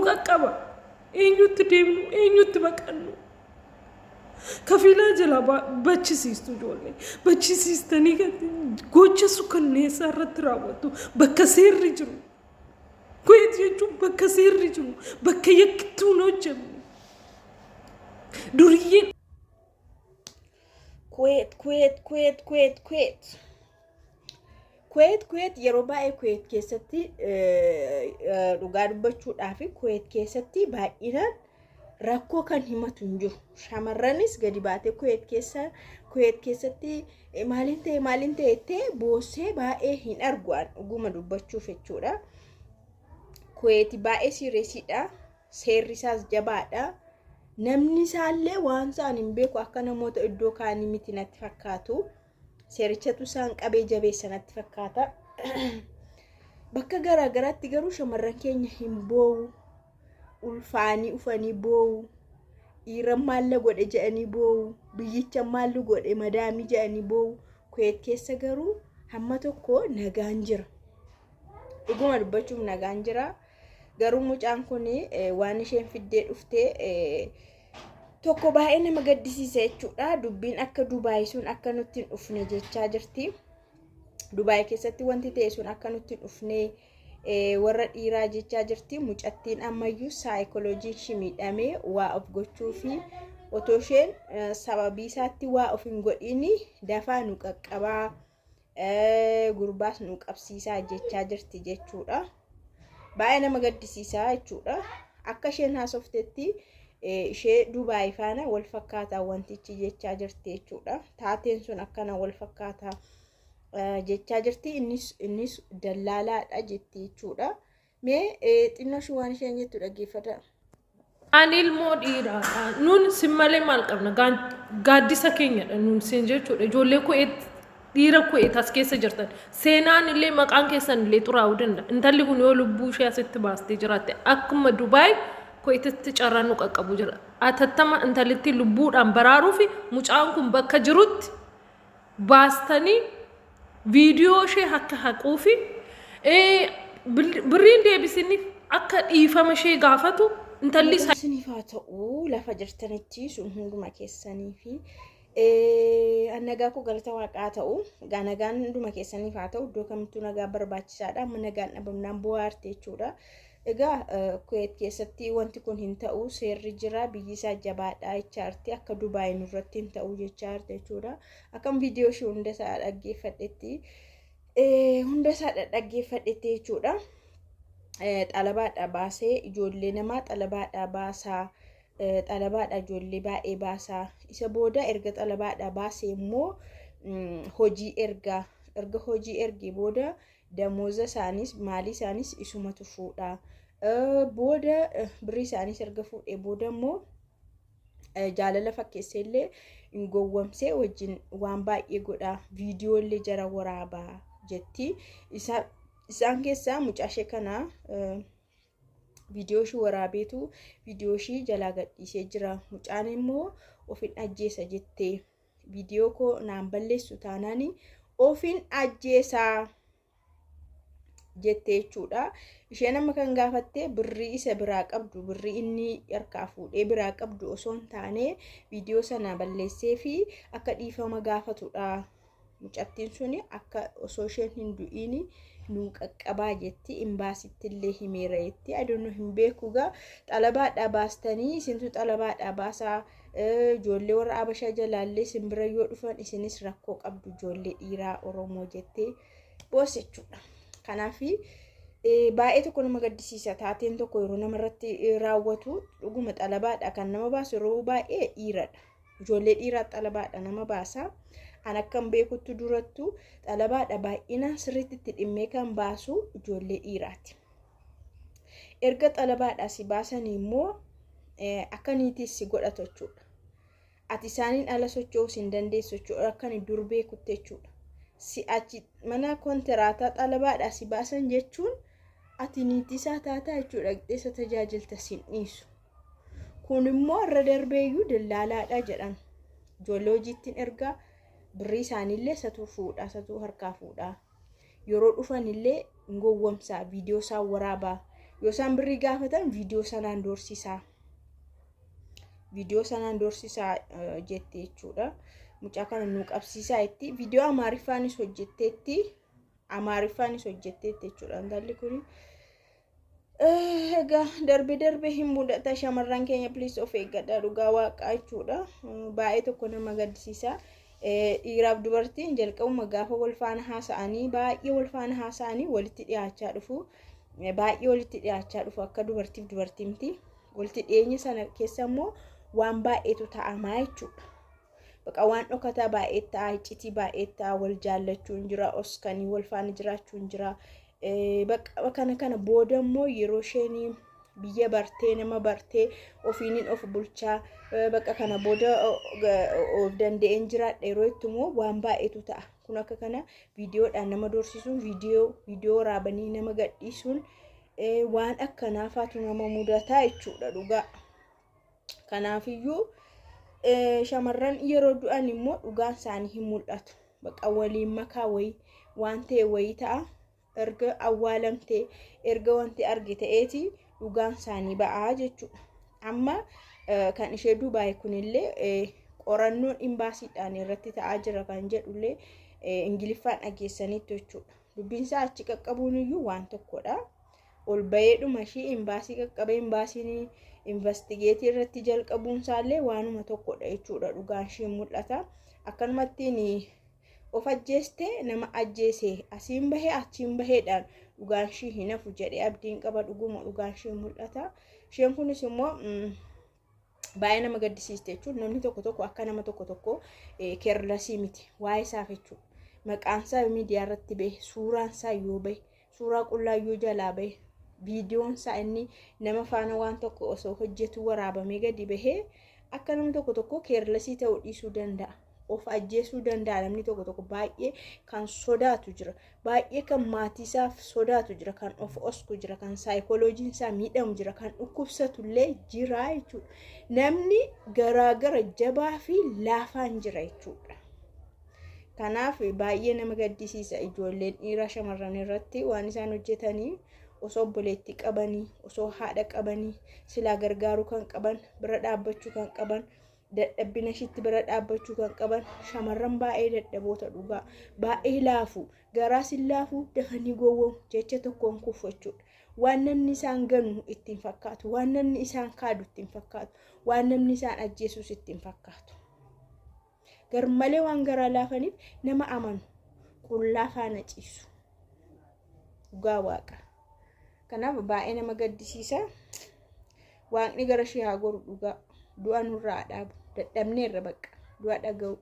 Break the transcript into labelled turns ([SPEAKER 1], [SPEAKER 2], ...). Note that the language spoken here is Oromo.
[SPEAKER 1] Qaqqaba. Eenyutti deemnu? Eenyutti baqannu? Kafiilaa jalaa bachisiistu, ijoollee bachisiistanii gocha sukanneessaa irratti raawwattu. Bakka seerri jiru, Kuweet jechuun bakka seerri jiru, bakka yakkituun hojjenne duriyyeen.
[SPEAKER 2] Kuweet, Kuweet, Kuweet, Kuweet, Kuweet. Kuweet, Kuweet. Yeroo baay'ee Kuweet keessatti, dhugaa dubbachuudhaaf, Kuweet keessatti baay'inaan rakkoo kan himatu hin jiru. Shamarranis gadi baatee Kuweet keessa, Kuweet keessatti maaliin ta'e, maaliin ta'e jettee boossee baay'ee hin argu dhuguma dubbachuuf jechuudha. Kuweeti baay'ee seriousiidha. Seerri isaas jabaadha. Namni isaallee waan isaan hin beeku, akka namoota iddoo kaanii miti natti fakkaatu. Seerichatu isaan qabee jabeessa natti fakkaata. Bakka garaa garaatti garuu shamarran keenya hin boo'u. Ulfaanii ufanii boo'u. Dhiira maalla godhe jedhanii boo'u. Biyyicha maallu godhe madaamii jedhanii boo'u. Kuweet keessa garuu hamma tokko nagaan jira. Dhuguma dubbachuuf nagaan jira. Garuu mucaan kun waan isheen fiddee dhuftee tokko baay'ee nama gaddisiisa jechuudha. Dubbiin akka Dubaay sun akka nutti hin dhufne jechaa jirti. Dubaay keessatti wanti ta'e sun akka nutti hin dhufne warra dhiiraa jechaa jirti. Mucattiin ammayyuu saayikolojiin ishii miidhamee waa of gochuu fi otoo isheen sababii isaatti waa of hin godhiin dafaa nu qaqqabaa, gurbaas nu qabsiisaa jechaa jirti jechuudha. Baay'ee nama gaddisiisaa jechuudha. Akka isheen haasoftetti ishee Dubaay faana wal fakkaataa wantichi jechaa jirti jechuudha. Taateen sun akkana wal fakkaataa jechaa jirti. Innis dallaalaadha jetti jechuudha. Mee xinnoo ishee waan isheen jettu dhaggeeffadha.
[SPEAKER 1] Ani ilmoo dhiiraadha. Nuun sin malee maal qabna? Gaaddisa keenyadha nuun sin jechuudha. Ijoollee Kuweet, dhiira Kuweet as keessa jirtan. Seenaan illee maqaan keessan illee xuraa'uu danda'a. Intalli kun yoo lubbuu ishee asitti baastee jiraatte, akkuma Dubaay Kuweetitti carraan nu qaqqabu jira. Atattama intalittii lubbuudhaan baraaruu fi mucaan kun bakka jirutti baastanii viidiyoo ishee akka haquu fi birriin deebisiniif akka dhiifama ishee gaafatu intalli
[SPEAKER 2] Nagaan isiniif haa ta'u lafa jirtanitti sun hunduma keessanii fi nagaa koo, galata Waaqaa ta'u. Egaa nagaan hunduma keessaniif haa ta'u. Iddoo kamittuu nagaa barbaachisaadha. Amma nagaan dhabamnaan bu'aa jechuudha. Egaa Kuweet keessatti wanti kun hin ta'u, seerri jira, biyyi isaa jabaadha jechaarti, akka Dubaay nurratti hin ta'u jechaarti jechuudha. Akkam viidiyoo ishee hunda isaa dhaggeeffadhetti, hunda isaa dhaggeeffadhetti jechuudha. Xalabaadha baasee ijoollee namaa xalabaadha baasaa, xalabaadha ijoollee baay'ee baasaa. Isa booda erga xalabaadha baasee immoo hojii ergaa, erga hojii ergee booda damooza isaanis maalii isaanis isumatu fuudha. Booda birrii isaanis erga fuudhee booda immoo jaalala fakkeessee illee hin gowwomsee wajjin waan baay'ee godha, viidiyoo illee jara waraabaa jetti. Isaan keessaa mucaa ishee kana viidiyoo ishii waraabeetu viidiyoo ishii jalaa gadhiisee jira. Mucaan immoo ofin ajjeesa jettee, viidiyoo koo naan balleessu taanaan ofin ajjeesaa jettee jechuudha. Isheen amma kan gaafatte birrii isa biraa qabdu, birrii inni harkaa fuudhee biraa qabdu osoo hin taane, viidiyoo sana balleessee fi akka dhiifama gaafatudha. Mucattiin suni akka osoo isheen hin du'iin nuu qaqqabaa jetti. Imbaasitti illee himeera jetti. Adoonuu hin beeku gaa, xalabaadhaa baastanii isintu xalabaadhaa baasaa. Ijoollee warra Abashaa jalaallee isin bira yoo dhufan isinis rakkoo qabdu, ijoollee dhiiraa Oromoo jettee boos jechuudha. Kanaaf baay'ee tokko nama gaddisiisa, taateen tokko yeroo namarratti raawwatu. Dhuguma xalabaadha kan nama baasu yeroo baay'ee dhiiradha. Ijoollee dhiiraa xalabaadha nama baasa. An akkan beekutti durattu xalabaadha baay'inaan sirriitti itti dhimmee kan baasu ijoollee dhiiraati. Erga xalabaadhaa si baasanii immoo akka niitiis si godhatu jechuudha. Ati isaaniin ala socho'uus hin dandeessu jechuudha. Akka ani dur beekutti jechuudha. Si achi mana kontiraataa xalabaadhaa si baasan jechuun ati niitii isaa taataa jechuudha. Dhaqxee isa tajaajilta, sin dhiisu. Kun immoo irra darbeeyyuu dallaalaadha jedhan. Ijoollee hojiittiin ergaa, birrii isaaniillee isatuu fuudha, isatuu harkaa fuudha. Yeroo dhufanillee hin gowwomsaa, viidiyoo isaan waraabaa. Yoo isaan birrii gaafatan viidiyoo sanaan doorsisaa. Viidiyoo sanaan doorsisaa jette jechuudha. Mucaa kana nu qabsiisaa jetti. Viidiyoo Amaariffaanis hojjetteetti. Amaariffaanis hojjetteetti jechuudha intalli kuni. Egaa darbe darbe hin mudata shamarran keenya, please of eeggadha, dhugaa waaqaa jechuudha. Baay'ee tokko nama gaddisiisa. Dhiiraaf dubartiin jalqabuma gaafa wal faana haasa'anii, baay'ee wal faana haasa'anii walitti dhiyaachaa dhufu. Baay'ee walitti dhiyaachaa dhufu, akka dubartiif dubartii miti. Walitti dhiyeenya sana keessa immoo waan baay'eetu ta'amaa jechuudha. Baqa waan dhokataa baay'ee ta'a, iccitii baay'ee ta'a, wal jaallachuun jira, oskanii wal faana jiraachuun jira. Bakka kana kana booda immoo yeroo isheen biyya bartee, nama bartee, ofiinin of bulchaa, bakka kana booda of danda'een jiraadha yeroo itti immoo waan baay'eetu ta'a. Kun akka kana viidiyoodhaan nama doorsisuun, viidiyoo waraabanii nama gadhiisuun, waan akkanaafaatu nama mudataa jechuudha dhugaa. Kanaafiyyuu shamarran yeroo du'an immoo dhugaan isaanii hin mul'atu. Bakka waliin makaa wayii waan ta'e wayii ta'a. Erga awwaalamtee, erga wanti arge ta'eeti dhugaan isaanii ba'aa jechuudha. Amma kan ishee Dubaay kunillee qorannoon imbaasiidhaan irratti ta'aa jira kan jedhullee Ingiliffaan dhageessaniitu jechuudha. Dubbiin isaa achi qaqqabuun iyyuu waan tokkodha. Ol baheedhuma ishii imbaasii qaqqabee imbaasiin investigeetii irratti jalqabuun isaallee waanuma tokkodha jechuudha, dhugaan ishee mul'ata. Akkanumattiin of ajjeestee nama ajjeese asiin bahee achiin baheedhaan dhugaan ishii hin hafu jedhee abdiin qaba, dhuguma dhugaan ishee mul'ata. Isheen kunis immoo baay'ee nama gaddisiiste jechuudha. Namni tokko tokko akka nama tokko tokko careless miti waa'ee isaaf jechuudha. Maqaan isaa miidiyaa irratti bahe, suuraan isaa yoo bahe, suuraa qullaa yoo jalaa bahe, viidiyoon isaa inni nama faana waan tokko osoo hojjetu waraabamee gadi bahee, akka nama tokko tokko careless ta'uu dhiisuu danda'a. Of ajjeesuu danda'a. Namni tokko tokko baay'ee kan sodaatu jira. Baay'ee kan maatii isaaf sodaatu jira. Kan of osku jira. Kan saayikolojiin isaa miidhamu jira. Kan dhukkubsatullee jira jechuudha. Namni garaagara jabaa fi laafaan jira jechuudha. Kanaaf baay'ee nama gaddisiisa ijoolleen dhiiraa shamarran irratti waan isaan hojjetanii. Osoo obboleettii qabanii, osoo haadha qabanii, silaa gargaaruu kan qaban, bira dhaabbachuu kan qaban, dadhabbina ishiitti bira dhaabbachuu kan qaban. Shamarran baay'ee dadhaboota dhugaa, baay'ee laafu, garaas hin laafu, dafanii gowwoomu, jecha tokkoon kufu jechuudha. Waan namni isaan ganu ittiin fakkaatu, waan namni isaan kaadu ittiin fakkaatu, waan namni isaan ajjeesus ittiin fakkaatu. Garmalee waan garaa laafaniif nama amanu, qullaa faana ciisu. Dhugaa waaqa. Kanaaf baay'ee nama gaddisiisa. Waaqni gara ishee haa goru dhugaa. Du'a nurraa haa dhaabu. Dadhabneerra bakka. Du'a dhaga'u.